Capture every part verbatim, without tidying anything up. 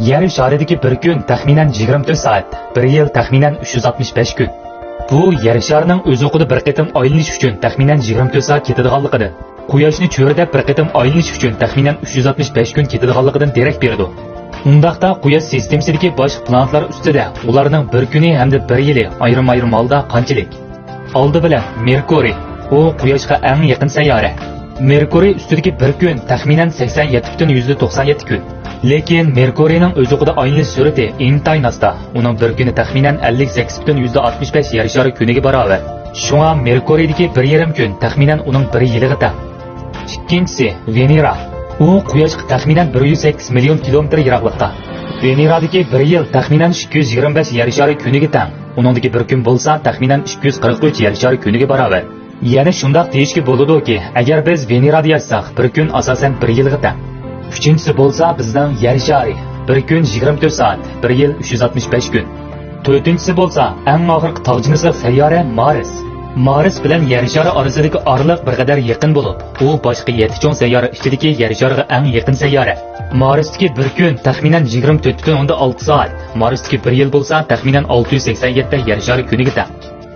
يەر شارىدىكى بىر كۈن تەخمىنەن يىگىرمە تۆت سائەت، بىر يىل تەخمىنەن ئۈچ يۈز ئاتمىش بەش كۈن. بۇ يەر شارىنىڭ ئۆز ئوقىدا بىر قېتىم ئايلىنىش ئۈچۈن تەخمىنەن يىگىرمە تۆت سائەت كېتىدىغانلىقىدىن، قۇياشنى چۆرىدەپ بىر قېتىم ئايلىنىش ئۈچۈن تەخمىنەن ئۈچ يۈز ئاتمىش بەش كۈن كېتىدىغانلىقىدىن دېرەك بېرىدۇ. ئۇنداقتا قۇياش سىستېمىسىدىكى باشقا پلانېتلار ئۈستىدە ئۇلارنىڭ بىر كۈنى ھەمدە بىر يىلى ئايرىم-ئايرىم ھالدا قانچىلىك؟ ئالدى بىلەن مېركۇرىي، ئۇ قۇياشقا ئەڭ يېقىن سەييارە. مېركۇرىي ئۈستىدىكى بىر كۈن تەخمىنەن سەكسەن يەتتە پۈتۈن يۈزدە توقسان يەتتە كۈن. لېكىن مېركۇرىينىڭ ئۆز ئوقىدا ئايلىنىش سۈرئىتى ئىنتايىن ئاستا، ئۇنىڭ بىر كۈنى تەخمىنەن ئەللىك سەككىز پۈتۈن يۈزدە ئاتمىش بەش يەر شارى كۈنىگە باراۋەر. شۇڭا مېركۇرىيدىكى بىر يېرىم كۈن تەخمىنەن ئۇنىڭ بىر يىلىغا تەڭ. ئىككىنچىسى، ۋېنېرا. ئۇ قۇياشقا تەخمىنەن بىر يۈز سەككىز مىليون كىلومېتىر يىراقلىقتا. ۋېنېرادىكى بىر يىل تەخمىنەن ئىككى يۈز يىگىرمە بەش يەر شارى كۈنىگە تەڭ. ئۇنىڭدىكى بىر كۈن بولسا تەخمىنەن ئىككى يۈز قىرىق ئۈچ يەر شارى كۈنىگە باراۋەر. يەنە شۇنداق دېيىشكە بولىدۇكى، ئەگەر بىز ۋېنېرادا ياشىساق، بىر كۈن ئاساسەن بىر يىلغا تەڭ. ئۈچىنچىسى بولسا بىزنىڭ يەر شارى. بىر كۈن يىگىرمە تۆت سائەت، بىر يىل ئۈچ يۈز ئاتمىش بەش كۈن. تۆتىنچىسى بولسا ئەڭ ئاخىرقى تاغ جىنسلىق سەييارە مارس. مارس بىلەن يەر شارى ئارىسىدىكى ئارىلىق بىر قەدەر يېقىن بولۇپ، ئۇ باشقا يەتتە چوڭ سەييارە ئىچىدىكى يەر شارىغا ئەڭ يېقىن سەييارە. مارستىكى بىر كۈن تەخمىنەن يىگىرمە تۆت پۈتۈن ئوندىن ئالتە سائەت، مارستىكى بىر يىل بولسا تەخمىنەن ئالتە يۈز سەكسەن يەتتە يەر شارى كۈنىگە تەڭ.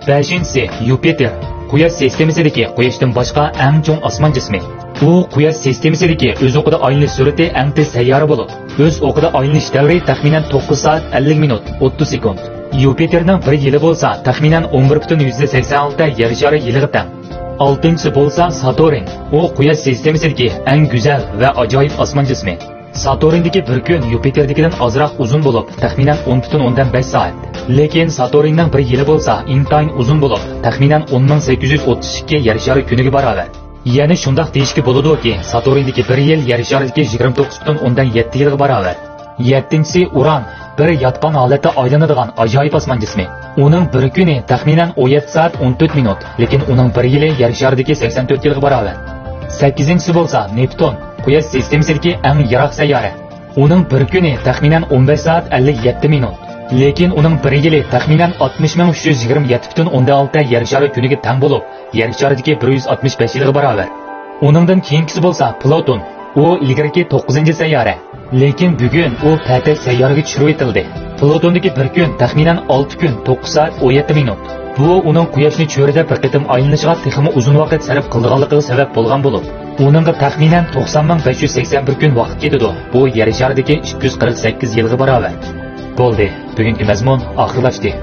بەشىنچىسى، يۇپىتېر. قۇياش سىستېمىسىدىكى قۇياشتىن باشقا ئەڭ چوڭ ئاسمان جىسمى. ئۇ قۇياش سىستېمىسىدىكى ئۆز ئوقىدا ئايلىنىش سۈرئىتى ئەڭ تېز سەييارە بولۇپ، ئۆز ئوقىدا ئايلىنىش دەۋرى تەخمىنەن توققۇز سائەت ئەللىك مىنۇت، ئوتتۇز سېكۇنت. يۇپىتېرنىڭ بىر يىلى بولسا تەخمىنەن ئون بىر پۈتۈن يۈزدە سەكسەن ئالتە يەر شارى يىلىغا تەڭ. ئالتىنچىسى بولسا ساتۇرن. ئۇ قۇياش سىستېمىسىدىكى ئەڭ گۈزەل ۋە ئاجايىپ ئاسمان جىسمى. ساتۇرندىكى بىر كۈن يۇپىتېردىكىدىن ئازراق ئۇزۇن بولۇپ، تەخمىنەن ئون پۈتۈن ئوندىن بەش سائەت. لېكىن ساتۇرننىڭ بىر يىلى بولسا ئىنتايىن ئۇزۇن بولۇپ، تەخمىنەن ئون مىڭ سەككىز يۈز ئوتتۇز ئىككى يەر شارى كۈنىگە باراۋەر. يەنە شۇنداق دېيىشكە بولىدۇكى، ساتۇرندىكى بىر يىل يەر شارىدىكى يىگىرمە توققۇز پۈتۈن ئوندىن يەتتە يىلغا باراۋەر. يەتتىنچىسى ئۇران، بىر ياتقان ھالەتتە ئايلىنىدىغان ئاجايىپ ئاسمان جىسمى. ئۇنىڭ بىر كۈنى تەخمىنەن ئون يەتتە سائەت ئون تۆت مىنۇت، لېكىن ئۇنىڭ بىر يىلى يەر شارىدىكى سەكسەن تۆت يىلغا باراۋەر. سەككىزىنچىسى بولسا نېپتۇن، قۇياش سىستېمىسىدىكى ئەڭ يىراق سەييارە. ئۇنىڭ بىر كۈنى تەخمىنەن ئون بەش سائەت ئەللىك يەتتە مىنۇت، لېكىن ئۇنىڭ بىر يىلى تەخمىنەن ئاتمىش مىڭ ئۈچ يۈز يىگىرمە يەتتە پۈتۈن ئوندىن ئالتە يەر شارى كۈنىگە تەڭ بولۇپ، يەر شارىدىكى بىر يۈز ئاتمىش بەش يىلغا باراۋەر. ئۇنىڭدىن كېيىنكىسى بولسا پلۇتون. ئۇ ئىلگىرىكى توققۇزىنچى سەييارە. لېكىن بۈگۈن ئۇ پەتەك سەييارىگە چۈشۈرۈۋېتىلدى. پلۇتوندىكى بىر كۈن تەخمىنەن ئالتە كۈن، توققۇز سائەت ئون يەتتە مىنۇت. بۇ ئۇنىڭ قۇياشنى چۆرىدەپ بىر قېتىم ئايلىنىشىغا تېخىمۇ ئۇزۇن ۋاقىت سەرپ قىلىدىغانلىقىغا سەۋەب بولغان بولۇپ، ئۇنىڭغا تەخمىنەن توقسان مىڭ بەش يۈز سەكسەن بىر كۈن ۋاقىت كېتىدۇ. بۇ يەر شارىدىكى ئىككى يۈز قىرىق سەككىز يىلغا باراۋەر. بولدى، بۈگۈنكى مەزمۇن ئاخىرلاشتى.